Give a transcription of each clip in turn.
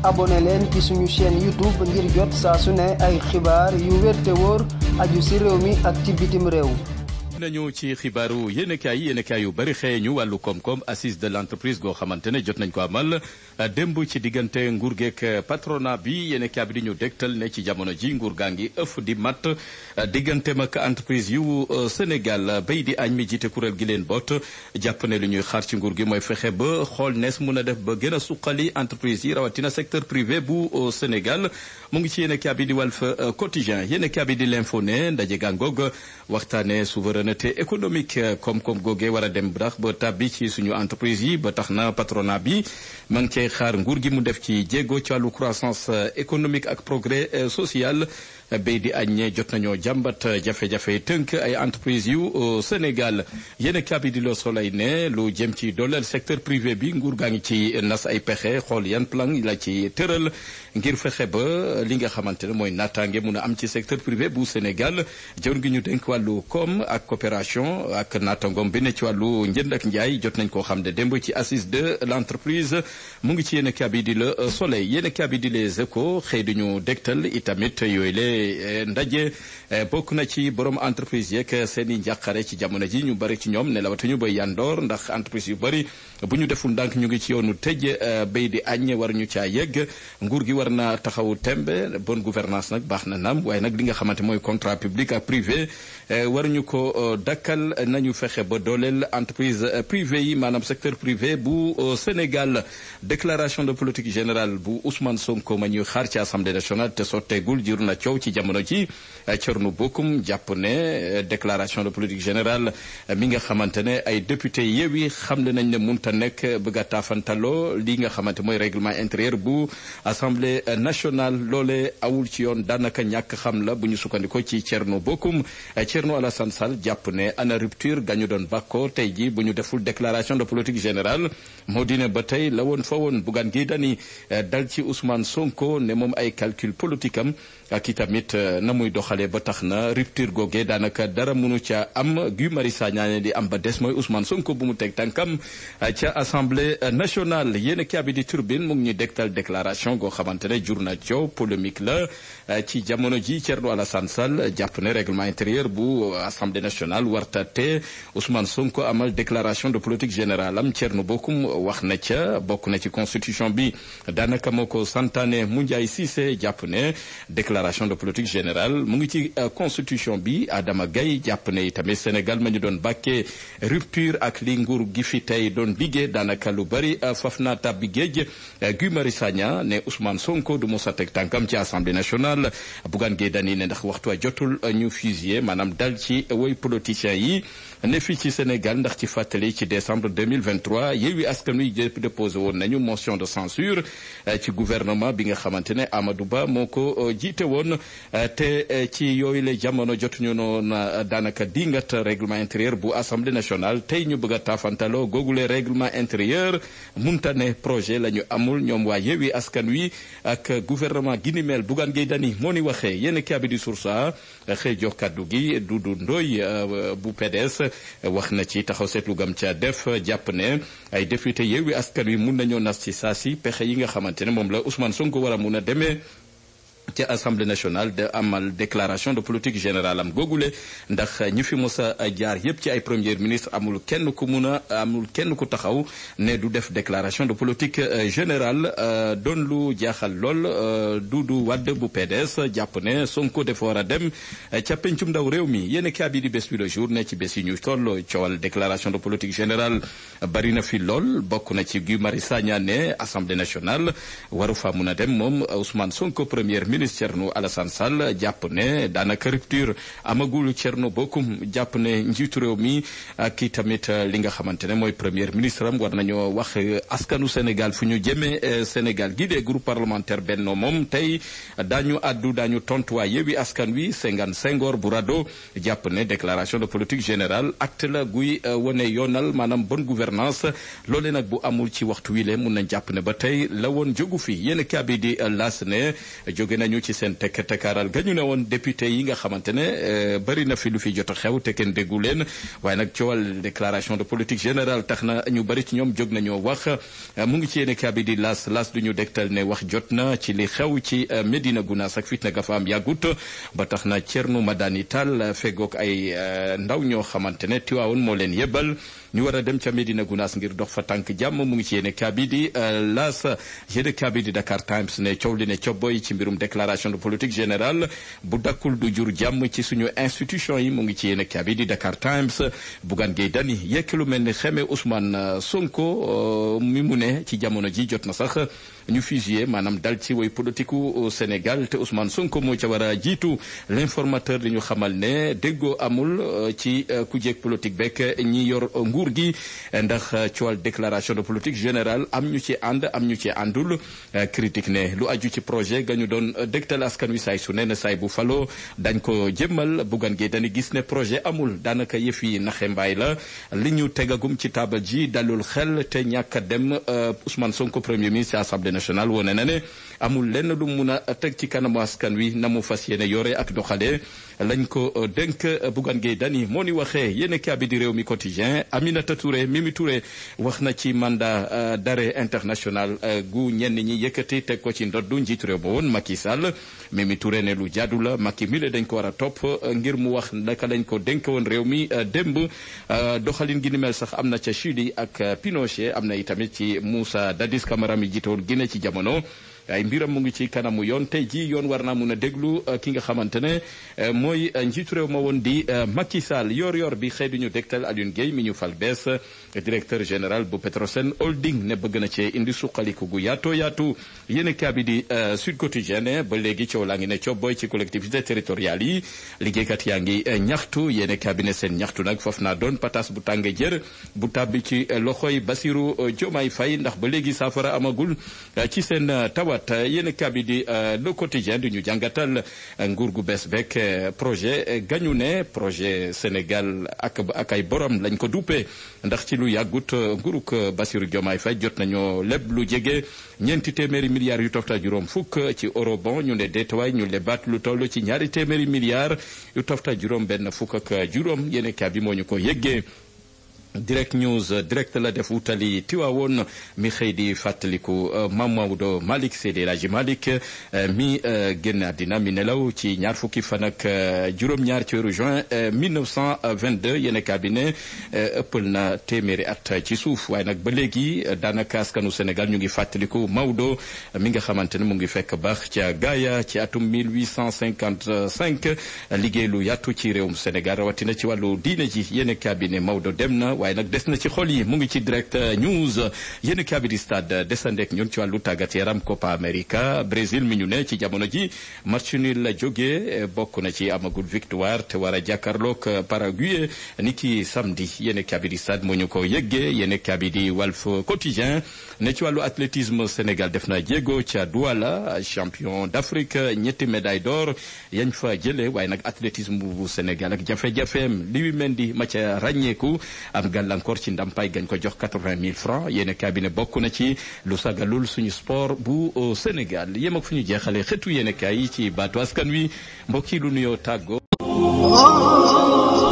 abonné leen ci suñu chaîne YouTube ngir jot saa su ne ay xibaar yu wér te wóor aju ci réew mi ak ci bitim réew. nañu ci xibaaru yéenekaay yu bari xeeñu wàllu koom-koom assise de l'entreprise goo xamante ne jot nañ ko amal démb ci diggante nguur geek patronat bi yéenekaay bi di ñu dégtal ne ci jamono ji nguur gaa ngi ëff di mat digganteem ak entreprise yu Sénégal bay di añ mi jiite kuréel gi leen boot jàpp ne lu ñuy xaar ci nguur gi mooy fexe ba xool nees mun a def ba gën a suqali entreprise yi rawatina secteur privé bu Sénégal mu ngi ci yéenekaay bi di Walf Quotidien yéenekaay bi di L'Info ne ndaje gàngoog waxtaane souveraineté économique koom-koom googee war a dem ndax ba tàbbi ci suñu entreprise yi ba tax na patronat bi ma ngi cay xaar nguur gi mu def ci jéego ci wàllu croissance économique ak progrès social bay di añ jot nañoo jàmbat jafe-jafe tënk ay entreprise yu Sénégal yéen kabi di Le Soleil ne lu jëm ci dooleel secteur privé bi nguur gaa ngi ci nas ay pexe xool yan plan la ci tëral ngir fexe ba li nga xamante ne mooy naataange mun a am ci secteur privé bu Sénégal jawr gi ñu dénk wàllu koom ak coopération ak naataangoom bi ne ci wàllu njënd ak njaay jot nañ koo xam ne démb ci assise de l'entreprise mu ngi ci yéen kabi di Le Soleil yéen kabi di Les Échos xëy duñu dégtal itamit yooyu le ndaje bokk na ci borom entreprise yeeg seen i njàqare ci jamono ji ñu bari ci ñoom ne lawatuñu ba yandoor ndax entreprise yu bari bu ñu deful ndànk ñu ngi ci yoonu tëj bay di añ war ñu caa yegg nguur gi war na taxawu tembe bonne gouvernance nag baax na naam waaye nag li nga xamante mooy contrat public ak privé war ñu ko dakkal nañu fexe ba dooleel entreprise privée yi maanaam secteur privé bu Sénégal déclaration de politique générale bu Ousmane Sonko ma ñuy xaar ci assemblée nationale te sotteegul jur na coow ci jamono ji Thierno Bocoum jàpp ne déclaration de politique générale mi nga xamante ne ay député Yewwi xamle nañ ne munta nekk bëgg a taafantaloo li nga xamante mooy règlement intérieur bu assemblée nationale loole awul ci yoon daanaka ñàkk xam la bu ñu sukkandikoo ci Thierno Bocoum Thierno Alassane Sall jàpp ne ana rupture gañu doon bàkkoo tey ji bu ñu deful déclaration de politique générale moo di ne ba tey la woon fa woon Bougane Gueye Dany dal ci Ousmane Sonko ne moom ay calcul politique am ak itamit na muy doxalee ba tax na rupture googee daanaka dara mënu ca am Guy Marius Sagna ne di am ba des mooy Ousmane Sonko bu mu teg tànkam ca assemblée nationale yéen kaabi di Turbine mu ngi ñu dégtal déclaration goo xamante ne jur na coow polémique la ci jamono ji Thierno Alassane Sall jàpp ne règlement intérieur bu assemblée nationale warta te Ousmane Sonko amal déclaration de politique générale am Thierno Bocoum wax na ca bokk na ci constitution bi daanaka moo ko santaane Moundiaye Cissé jàpp ne déclaration de politique générale mu ngi ci constitution bi Adama Gaye jàpp ne tamit Sénégal ma ñu doon bàkkee rupture ak li nguur gi fi tey doon liggéey daanaka lu bari faf naa tàbbi géej Guy Marius Sagna ne Ousmane Sonko du mos a teg tànkam ci assemblée nationale Bougane Gueye Dany ne ndax waxtu wa jotul ñu fusiller maanaam dal ci woy politiciens yi ne fii ci Sénégal ndax ci fàttali ci décembre 2023 Yewwi Askan Wi déposé woon nañu motion de censure ci gouvernement bi nga xamante ne Amadou Ba moo ko jiite woon te ci yooyu la jamono jotuñu noon daanaka dingat règlement intérieur bu assemblée nationale tey ñu bëgg a taafantaloo googule règlement intérieur munta ne projet la ñu amul ñoom waa Yewwi Askan Wi ak gouvernement gi ni mel Bougane Gueye Dany moo ni waxee yéen kaabi di Source A xëy jox kaddu gi Doudou Ndoye bu PDS wax na ci taxaw seetlu gam ca def jàpp ne ay député Yewwi Askan Wi mun nañoo nas ci saa si pexe yi nga xamante ne moom la Ousmane Sonko war a mun a demee ci assemblée nationale de amal déclaration de politique générale am googule ndax ñi fi mos a jaar yépp ci ay premier ministre amul kenn ku taxaw ne du def déclaration de politique générale doon lu jaaxal lool Doudou Wade bu PDS jàpp ne Sonko dafa war a dem ca pencum ndaw réew mi yéen kaabi di bés bi le jour ne ci bés yi ñu toll coowal déclaration de politique générale bari na fi lool bokk na ci Guy Marius Sagna ne assemblée nationale waru fa mun a dem moom Ousmane Sonko premier ministre Thierno Alassane Sall jàpp ne daanaka rupture amagul Thierno Bocoum jàpp ne njiitu réew mi ak i tamit li nga xamante ne mooy premier ministre am war nañoo wax askanu Sénégal fu ñu jëmee Sénégal gi de groupe parlementaire Benno moom tey daañu tontu waa Yewwi Askan Wi Senghor bu rado jàpp ne déclaration de politique générale acte la guy wane yoonal maanaam bonne gouvernance loole nag bu amul ci waxtu wi le mun nañ jàpp ne ba tey la woon jógu fi yéen kaabi di las ne jóge nañ nañu ci seen tekkaaral gañu ne woon député yi nga xamante ne bari na fi lu fi jot a xew te kenn déggu leen waaye nag coowal déclaration de politique générale tax na ñu bari ci ñoom jóg nañoo wax mu ngi ci yéenekaay bi di las du ñu dégtal ne wax jot na ci li xew ci Médina Gounass ak fitna ga fa am yàggut ba tax na Thierno Madani Tall fegook ay ndaw ñoo xamante ne Tiwaawoon moo leen yebal ñu war a dem ca Médina Gounass ngir dox fa tànk jàmm mu ngi ci yéenekaay bi di las yéenekaay bi di Dakar Times ne coow li ne cobboy ci mbirum déclaration de politique générale bu dakkul du jur jàmm ci suñu institution yi mu ngi ci yéenekaay bi di Dakar Times. Bougane Gueye Dany yekk lu mel ni xeme Ousmane Sonko mi mu ne ci jamono ji jot na sax ñu fusillé maanaam dal ci way politique u Sénégal te Ousmane Sonko moo ca war a jiitu l'informateur di ñu xamal ne déggoo amul ci kujeeg politique beeg ñi yor nguur gi ndax ci wàllu déclaration de politique générale am ñu ci ànd am ñu ci àndul critique ne lu aju ci projet ga ñu doon dégtal askan wi saay su ne saay bu falo dañ ko jëmmal Bougane Gueye Dany gis ne projet amul daanaka yëf yi naxe mbaay la li ñu tegagum ci taabal ji dalul xel te ñàkk a dem Ousmane Sonko premier ministre assemblée nationale wone na ne amul lenn lu mun a teg ci kanamu askan wi na mu fas yéene yore ak doxalee lañ ko dénk Bougane Gueye Dany moo ni waxee yéene kaa bi di réew mi quotidien Aminata Touré Mimi Touré wax na ci mandat d'arrêt international gu ñenn ñi yëkkati teg ko ci ndoddu njiitu réew ba woon Macky Sall Mimi Touré ne lu jaadu la Macky mi le dañ ko war a topp ngir mu wax naka lañ ko dénk woon réew mi démb doxalin gi ni mel sax am na ca Chili ak Pinochet am na itamit ci Moussa Dadis Camara mi jiite woon Guinée ci jamono ay mbiram mu ngi ci kanamu yoon tey ji yoon war naa mun a déglu ki nga xamante ne mooy njiitu réew ma woon di Macky Sall yor bi xëy duñu dégtal Alioune Gueye mi ñu fal bees directeur général bu Petrosen Holding ne bëgg na cee indi suqaliku gu yaatu yéen kaa bi di Sud Quotidien ba léegi coow laa ngi ne coow booy ci collectivité territoriales yi liggéeykat yaa ngi ñaxtu yéen kaa bi ne seen ñaxtu nag foofu naa doon patas bu tànge jër bu tàbbi ci loxoy Bassirou Diomaye Faye ndax ba léegi saafara amagul ci seen tawat yéen kaa bi di Le Quotidien du ñu jàngatal nguur gu bees beek projet gañu ne projet Sénégal ak ay borom lañ ko duppee ndax ci lu yàggut nguurug Bassirou Diomaye Faye jot nañoo leb lu jege ñeenti téeméeri milliards yu toftal juróom fukk ci eurobond ñu ne deetuwaay ñu lebaat lu toll ci ñaari téeméeri milliards yu toftal juróom benn fukk ak juróom yéen kaa bi moo ñu ko yëggee Direct News direct la def wutali Tiwaawoon mi xëy di fàttaliku Mame Maodo Malick Seydi El Hadji Malick mi génn àddina mi nelaw ci ñaar fukki fan ak juróom-ñaar ci weeru juin 1922 yéen cabinet ëppal na téeméeri at ci suuf waaye nag ba léegi daanaka askanu Sénégal ñu ngi fàttaliku Maodo mi nga xamante ne mu ngi fekk baax ca Gaaya ci atum 1855 liggéey lu yàttu ci réewum Sénégal rawatina ci wàllu diine ji yéen cabinet Maodo dem na waaye nag des na ci xol yi mu ngi ci Direct News yéen kaa bi di stade desandek ñun ci wàllu tàggat yaram Copa America Brésil mi ñu ne ci jamono ji match nul la jógee bokk na ci amagul victoire te war a jàkkaarloog Paraguay ni ki samedi yéen kaa bi di stade moo ñu ko yëggee yéen kaa bi di Walf Quotidien ne ci wàllu athlétisme Sénégal def na jéego ca Douala champion d'Afrique ñetti médaille d'or yañ fa jëlee waaye nag athlétisme bu Sénégal ak jafe-jafeem Liwi Mendy ma ca ràññeeku am gàllankoor ci ndampaay gañ ko jox 80 000 francs yéen cabinet bokk na ci lu sagalul suñu sport bu Sénégal yem ak fu ñu jeexalee xëtu yéen kaay yi ci baatu askan wi mbokk yi lu nuyoo tàggoo.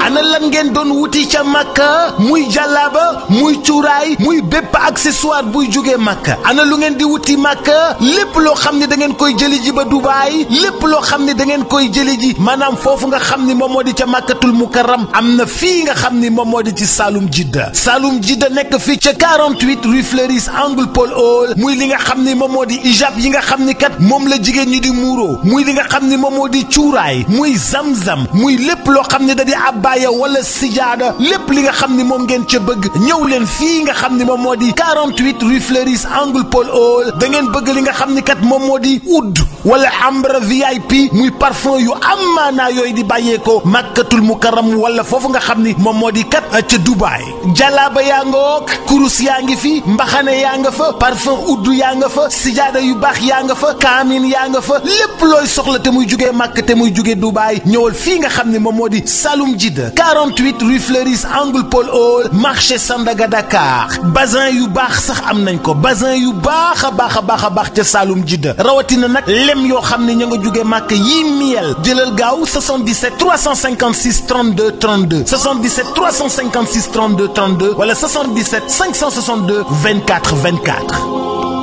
ana lan ngeen doon wuti ca Makka muy jàllaaba muy cuuraay muy bépp accessoire buy jógee Makka ana lu ngeen di wuti Makka lépp loo xam ne da ngeen koy jëli ji ba Dubaay lépp loo xam ne da ngeen koy jëli ji maanaam foofu nga xam ni moom moo di ca Makkatul Mukarram am na fii nga xam ni moom moo di ci Saloum Jidda nekk fii ca 48 rue Fleuris angle Paul Hall muy li nga xam ni moom moo di ijab yi nga xam ni kat moom la jigéen ñi di muuroo muy li nga xam ni moom moo di cuuraay muy zamzam muy lépp loo xam ne da di abbaaya wala sijaada lépp li nga xam ni moom ngeen ca bëgg ñëw leen fii nga xam ni moom moo di 48 rue Fleuris angle Paul Hall da ngeen bëgg li nga xam ni kat moom moo di oud wala ambre VIP muy parfum yu am maanaa yooyu di bàyyeekoo Makkatul Mukarram wala foofu nga xam ni moom moo di kat ca Dubaay jalaaba yaa nga wook kurus yaa ngi fi mbaxane yaa nga fa parfum oud yaa nga fa sijaada yu baax yaa nga fa kaamin yaa nga fa lépp looy soxla te muy jugee Makka te muy jugee Dubaay ñëwal fii nga xam ni moom moo di Saloum Jidda 48 rue Fleuris angle immeuble Paul Hall marché Sandaga Dakar bazin yu baax sax am nañ ko bazin yu baax a baax ca Saloum Jidda rawatina nag lem yoo xam ne ña nga jóge màkk yii miel jëlal gaaw 77 356 32 32 77 356 32 32 wala 77 562 24 24